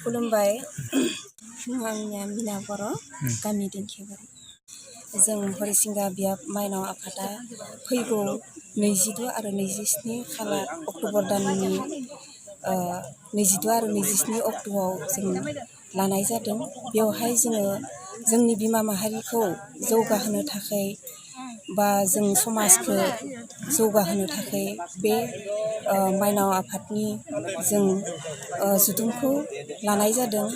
खुलुमबाय आंनिया मिना बर' गामि दिंखियाबारि जों हरिसिंगा बियाब माइनाव आफादा फैगौ 22 आरो 27 खालार अक्ट'बर दाननि 22 आरो 27 अक्ट'आव जों लानाय जादों। बेवहाय जोङो जोंनि बिमा माहारिखौ जौगाहोनो थाखाय बा जों समाजखौ जौगाहोनो थाखाय बे माइनाव आफादनि जों जुथुमखौ लानाय जादों।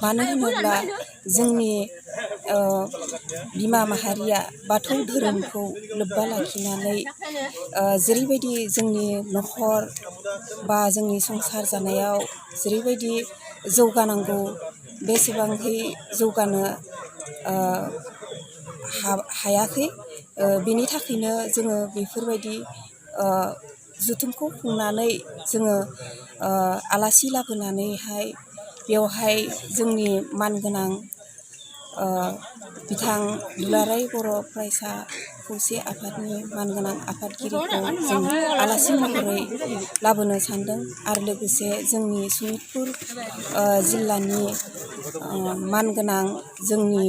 मानो होनोब्ला जोंनि बिमा माहारिया बाथौ धोरोमखौ लोब्बा लाखिनानै जेरैबायदि जोंनि न'खर बा जोंनि संसार जानायाव जेरैबायदि जौगानांगौ बेसेबांहै जौगानो हायाखै। बेनि थाखायनो जोङो बेफोरबायदि जुथुमखौ खुंनानै जोङो आलासि लाबोनानैहाय बेवहाय जोंनि मानगोनां बिथां दुलाराय बर' फरायसा खौसे आफादनि मानगोनां आफादगिरिखौ जों आलासि महरै लाबोनो सानदों आरो लोगोसे जोंनि सनितपुर जिल्लानि मानगोनां जोंनि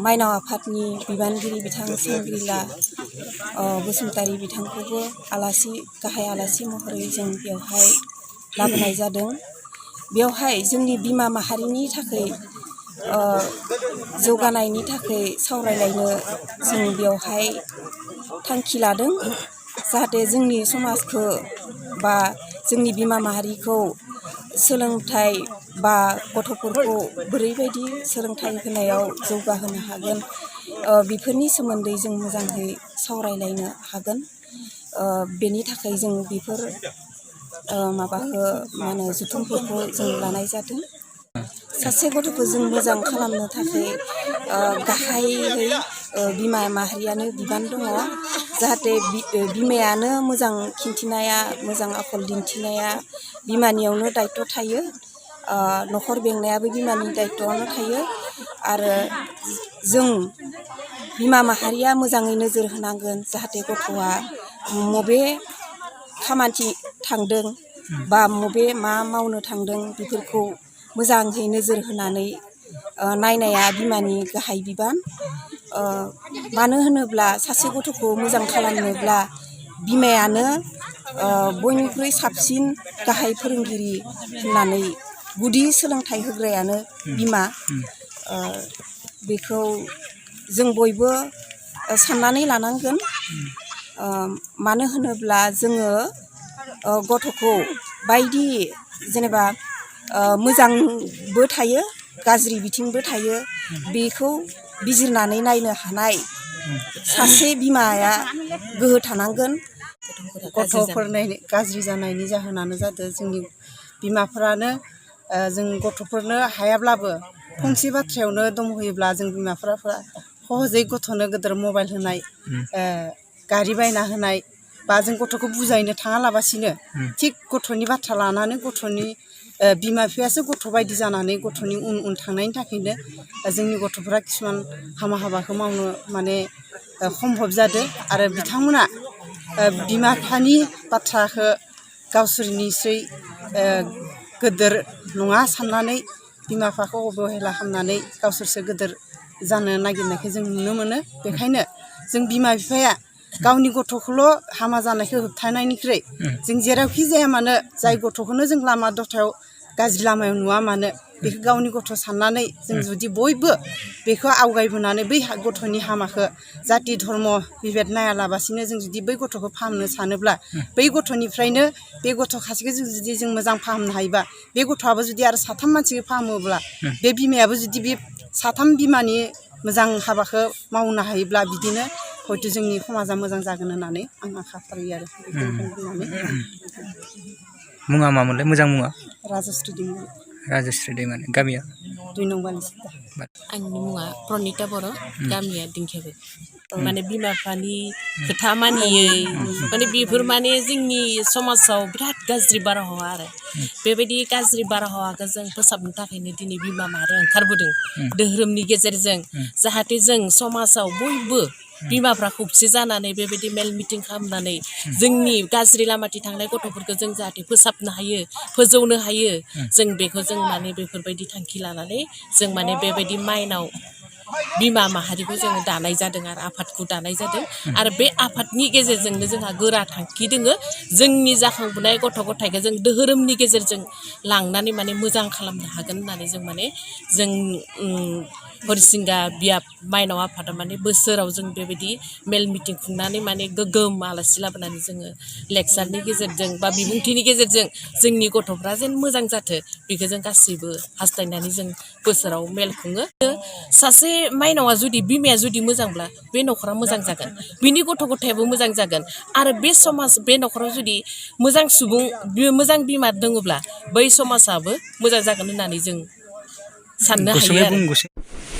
माइनाव आफादनि बिबानगिरि बिथां संग्रिला बसुमतारी बिथांखौबो गाहाय आलासि महरै जों बेवहाय लाबोनाय जादों। बेवहाय जोंनि बिमा माहारिनि थाखाय जौगानायनि थाखाय सावरायलायनो जों बेवहाय थांखि लादों। जाहाथे जोंनि समाजखौ बा जोंनि बिमा माहारिखौ सोलोंथाइ बा गथ'फोरखौ बोरैबायदि सोलोंथाइ होनायाव जौगाहोनो हागोन बेफोरनि सोमोन्दै जों मोजाङै सावरायलायनो हागोन। बेनि थाखाय जों बेफोर जुथुमफोरखौ जों लानाय जादों। सासे गथ'खौ जों मोजां खालामनो थाखाय गाहायै बिमा माहारियानो बिबान दङ। जाहाथे बिमायानो मोजां खिन्थिनाया मोजां आखल दिन्थिनाया बिमानियावनो दायथ' थायो। न'खर बेंनायाबो बिमानि दायथ'आवनो थायो आरो जों बिमा माहारिया मोजाङै नोजोर होनांगोन जाहाथे गथ'आ मबे खामानि थांदों बा मा मावनो थांदों बेफोरखौ मोजाङै नोजोर होनानै नायनाया बिमानि गाहाय बिबान। मानो होनोब्ला सासे गथ'खौ मोजां खालामनोब्ला बिमायानो बयनिख्रुइ साबसिन गाहाय फोरोंगिरि होननानै गुदि सोलोंथाइ होग्रायानो बिमा। बेखौ जों बयबो साननानै लानांगोन। मानो होनोब्ला जोङो गथ'खौ बायदि जेनेबा मोजांबो थायो गाज्रि बिथिंबो थायो बेखौ बिजिरनानै नायनो हानाय सासे बिमाया गोहो थानांगोन। गथ'फोरनि गाज्रि जानायनि जाहोनानो जादों जोंनि बिमाफोरानो जों गथ'फोरनो हायाब्लाबो फंसे बाथ्रायावनो दमहोयोब्ला जों बिमाफोरा सहजै गथ'नो गोदोर मबाइल होनाय गारि बायना होनाय बा जों गथ'खौ बुजायनो थाङालाबासिनो थिग गथ'नि बाथ्रा लानानै गथ'नि बिमा बिफायासो गथ' बायदि जानानै गथ'नि उन थांनायनि थाखायनो जोंनि गथ'फोरा किसुमान हामा हाबाखौ मावनो सम्भब जादों। आरो बिथांमोना बिमा बिफानि बाथ्राखौ गावसोरनिस्रै गोदोर नङा साननानै बिमा बिफाखौ अबहेला खालामनानै गावसोरसो गोदोर जानो नागिरनायखौ जों नुनो मोनो। बेखायनो जों बिमा बिफाया गावनि गथ'खौल' हामा जानायखौ होबथानायनिख्रुइ जों जेरावखि जाया मानो जाय गथ'खौनो जों लामा दथायाव गाज्रि लामायाव नुवा मानो बेखौ गावनि गथ' साननानै जों जुदि बयबो बेखौ आवगायबोनानै बै गथ'नि हामाखौ जाति धर्म बिभेद नायालाबासिनो जों जुदि बै गथ'खौ फाहामनो सानोब्ला बै गथ'निफ्रायनो बे गथ' खासेखौ जुदि जों मोजां फाहामनो हायोबा बे गथ'आबो जुदि आरो साथाम मानसिखौ फाहामोब्ला बे बिमायाबो जुदि बे साथाम बिमानि मोजां हाबाखौ मावनो हायोब्ला बिदिनो हयथ' जोंनि समाजा मोजां जागोन होननानै आं आखा फारियो आरो मुङा मामोनलाय मोजां मुङा? राजस्रि दैमारि। राजस्रि दैमारि। गामिया? 2 नं बालिसिदा। आंनि मुङा प्रनिता बर', गामिया दिंखियाबारि। माने बिमा बिफानि खोथा मानियै बेफोर जोंनि समाजाव बिराद गाज्रि बारहावा आरो बेबायदि गाज्रि बारहावाखौ जों फोसाबनो थाखायनो दिनै बिमा माहारिया ओंखारबोदों धोरोमनि गेजेरजों। जाहाथे जों समाजाव बयबो बिमाफ्रा खौसे जानानै बेबायदि मेल मिटिं खालामनानै जोंनि गाज्रि लामाथिं थांनाय गथ'फोरखौ जों जाहाथे फोसाबनो हायो फोजौनो हायो जों बेखौ जों माने बेफोरबायदि थांखि लानानै जों माने बेबायदि माइनाव बिमा माहारिखौ जोङो दानाय जादों आरो आफादखौ दानाय जादों आरो बे आफादनि गेजेरजोंनो जोंहा गोरा थांखि दोङो जोंनि जाखांबोनाय गथ' गथायखौ जों धोरोमनि गेजेरजों लांनानै माने मोजां खालामनो हागोन होननानै जों माने जों हरिसिंगा बियाब माइनाव आफादा माने बोसोराव जों बेबायदि मेल मिटिं खुंनानै माने गोग्गोम आलासि लाबोनानै जोङो लेक्सारनि गेजेरजों बा बिबुंथिनि गेजेरजों जोंनि गथ'फ्रा जेन मोजां जाथो बेखौ जों गासैबो हास्थायनानै जों बोसोराव मेल खुङो सासे माइनावा जुदि बिमाया जुदि मोजांब्ला बे न'खरा मोजां जागोन बिनि गथ' गथायाबो मोजां जागोन आरो बे समाज बे न'खराव जुदि मोजां सुबुं मोजां बिमा दङब्ला बै समाजाबो मोजां जागोन होननानै जों साननो हायो आरो